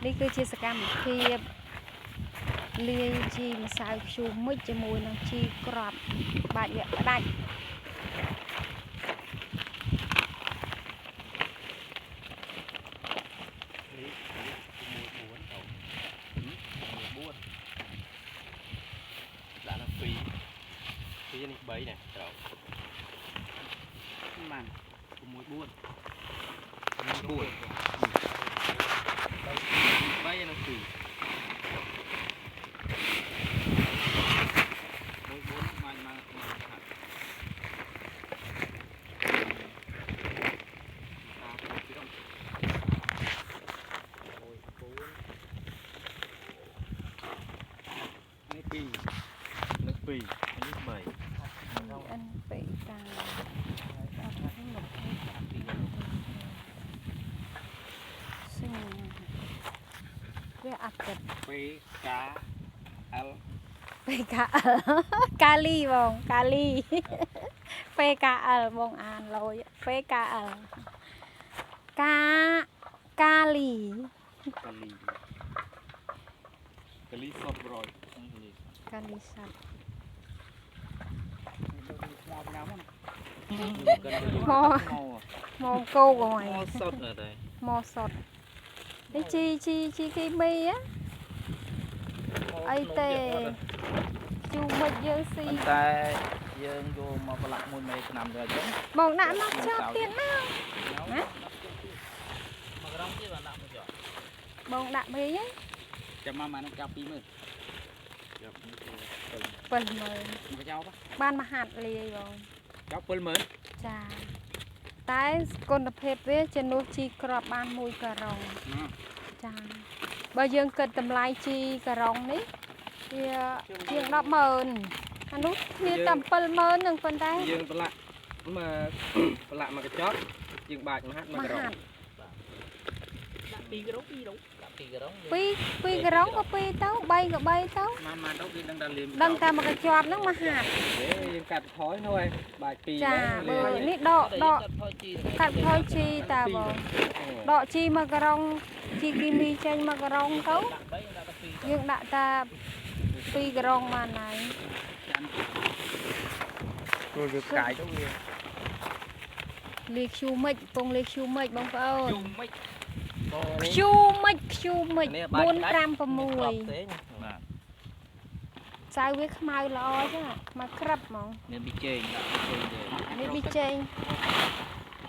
នេះគឺជាសកម្មភាពលាយជីម្សៅធ្យូមិចជាមួយនឹងជីក្របបាច់វគ្គផ្ដាច់ នេះ6 4ទៅ6 4ដាក់នៅ2 2នេះ3នេះត្រូវ បាន 6 4 6 4 3និង2 មួយ4បាញ់មកហាត់ តាមពីរ1 4 នេះ2 នេះ2នេះ3 អិនពេកាអត់ទៅមកសិញវាអត់ទឹក P K L PKL កាលីបងកាលី PKL បងអានលយ PKL កាកាលី កាលី កាលីសុត100 នេះ កាលីសត្វ មក មកគោកហ្មង មកសុតនៅតែ មកសុតនេះជីជីជីគីមីហ៎អីទេជូមិនយើងស៊ី ប៉ុន្តែយើងយកមកប្រឡាក់មួយមេឆ្នាំទៅអញ្ចឹង បងដាក់មកចប់ទៀតណា ណាមកក្រុមទៀតបានដាក់មកចុះ បងដាក់មីហ៎ ចាំមកមកនឹងចាប់20000 ចាប់ 70000 មកចោល បានមួយហាត់លាយបង ចោល70000 ចាតែគុណភាពវាជំនួសជីក្របបានមួយការ៉ុងចាបើយើងគិតតម្លៃជីការ៉ុងនេះវាជាង100000អានោះគ្នាតែ70000នឹងប៉ុន្តែ យើងប្រឡាក់មកប្រឡាក់មកកញ្ចប់យើងបាច់មហាត់មក មួយ ក្រុម ហាត់ ដាក់2ក្រុង2ក្រុងដាក់2ក្រុង ពីរពីរការ៉ុងក៏ពីរទៅ3ក៏3ទៅ មកមកទៅគេដឹងតែលៀម ដឹងតែមកកញ្ចប់ហ្នឹងមួយហាត់ ទេយើងកាត់ថយនោះហើយបាច់2 ចាបើនេះដកដកកាត់ថយជីតាបងដកជីមកការ៉ុងជីគីមីចេញមកការ៉ុងទៅ ដាក់3ដាក់តែ2 យើងដាក់តាពីរការ៉ុងបានហើយ ព្រោះវាផ្កាយទៅវា លាយខ្ជូមិចពងលាយខ្ជូមិចបងប្អូន ជុំមិន ខ្ជូមិចខ្ជូមិច4 5 6 ផ្សេងបាទ ចៅវាខ្មៅល្អចឹងខ្មៅក្រឹបហ្មង មានប៊ីចេងដាក់ប៊ីចេងទេ នេះប៊ីចេង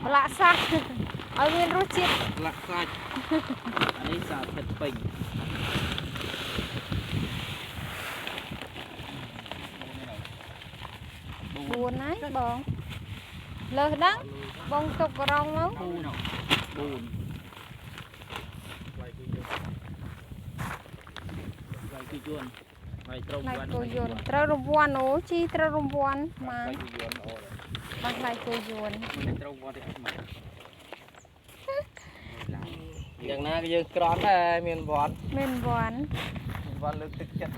ប្រឡាក់សាច់ឲ្យមានរសជាតិ ប្រឡាក់សាច់ អានេះសារធាតុពេញ 4ហើយបងលើសដឹងបងទុកករងមក 4 4 ថ្លៃគឺយើង ថ្លៃគឺយួនថ្លៃត្រង់ ថ្លៃគោយន្តត្រូវរង្វាន់អូជីត្រូវរង្វាន់ម៉ា ថ្លៃគឺយន់អូ បងថ្លៃគោយន្ត មិនត្រូវវត្តទេអត់មក យ៉ាងណាក៏យើងក្រន់ដែរមានវត្ត មានរង្វាន់ មានវត្តលើកទឹកចិត្ត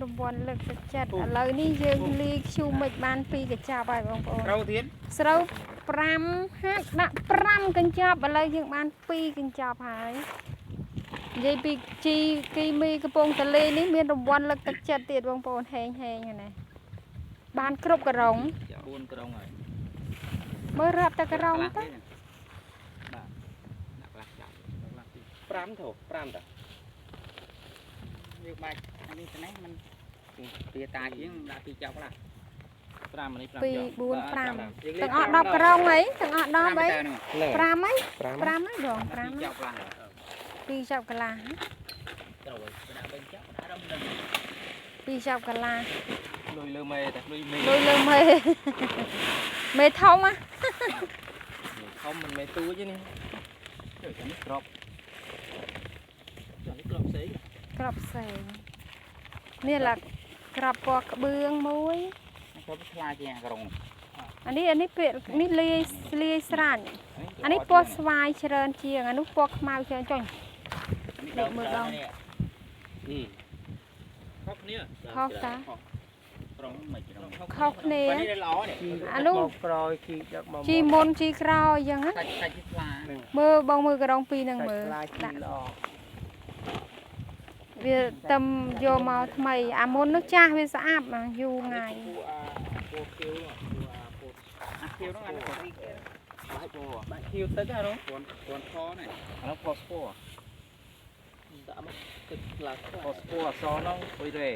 រង្វាន់លើកទឹកចិត្តឥឡូវនេះយើងលាយខ្ជូមិចបានពីរកញ្ចប់ហើយបងប្អូន ត្រូវទៀត ស្រូវ5ហាត់ដាក់5កញ្ចប់ឥឡូវយើងបាន2កញ្ចប់ហើយនិយាយពីជីគីមីកំពង់តលេនេះមានរង្វាន់លើកទឹកចិត្តទៀតបងប្អូនហេងហេងហ្នឹងណាបានគ្រប់ករង 4ក្រុងហើយ មើលរាប់តែករងទៅ បាទដាក់ខ្លះចាប់ 5ទៅ5តា យើងបាច់អានេះទៅនេះมันវាតាជាងដាក់ពីចប់ខ្លះ5នេះ5 2 4 5ទាំងអស់10ករងអីទាំងអស់10អី ហ្នឹង 5អី 5 5អីបង5 ចប់ខ្លះ ពីរចប់កន្លះ ត្រូវហើយដាក់វិញចប់ដាក់រំដឹង ពីរចប់កន្លះ លុយលើមេតា លុយមេ លុយលើមេមេធំហ៎ ធំមិនមេទូចទេនេះ ជួយនេះក្របនេះក្របផ្សេង ក្របផ្សេងនេះឡាក្របពណ៌ក្បឿងមួយ ក្របថ្លាជាងអាក្រុង អានេះអានេះពាក្យនេះលាយលាយស្រាច់អានេះពណ៌ស្វាយច្រើនជាងអានោះពណ៌ខ្មៅច្រើនចុញ នេះខុសគ្នា ខុសតា ក្រុងមិនក្រុង ខុសគ្នា នេះល្អនេះ អានោះ មកក្រោយជីដឹកមក ជីមុនជីក្រោយអញ្ចឹងណា សាច់សាច់ថ្លា មើលបងមើលក្រុងពីរហ្នឹងមើល សាច់ថ្លាជី ដាក់ ល្អ វាទឹមយកមកថ្មីអាមុននោះចាស់វាស្អាតណាយូរថ្ងៃ ពូអាពូខៀវពូអាពូ អាខៀវនោះអានោះរីក បាច់ពូបាច់ខៀវទឹកហ៎នោះ ពន់ពន់ខនេះ អានោះផស្ពូដាក់មកទឹកឡាផស្ពូអសនោះអុយរ៉េ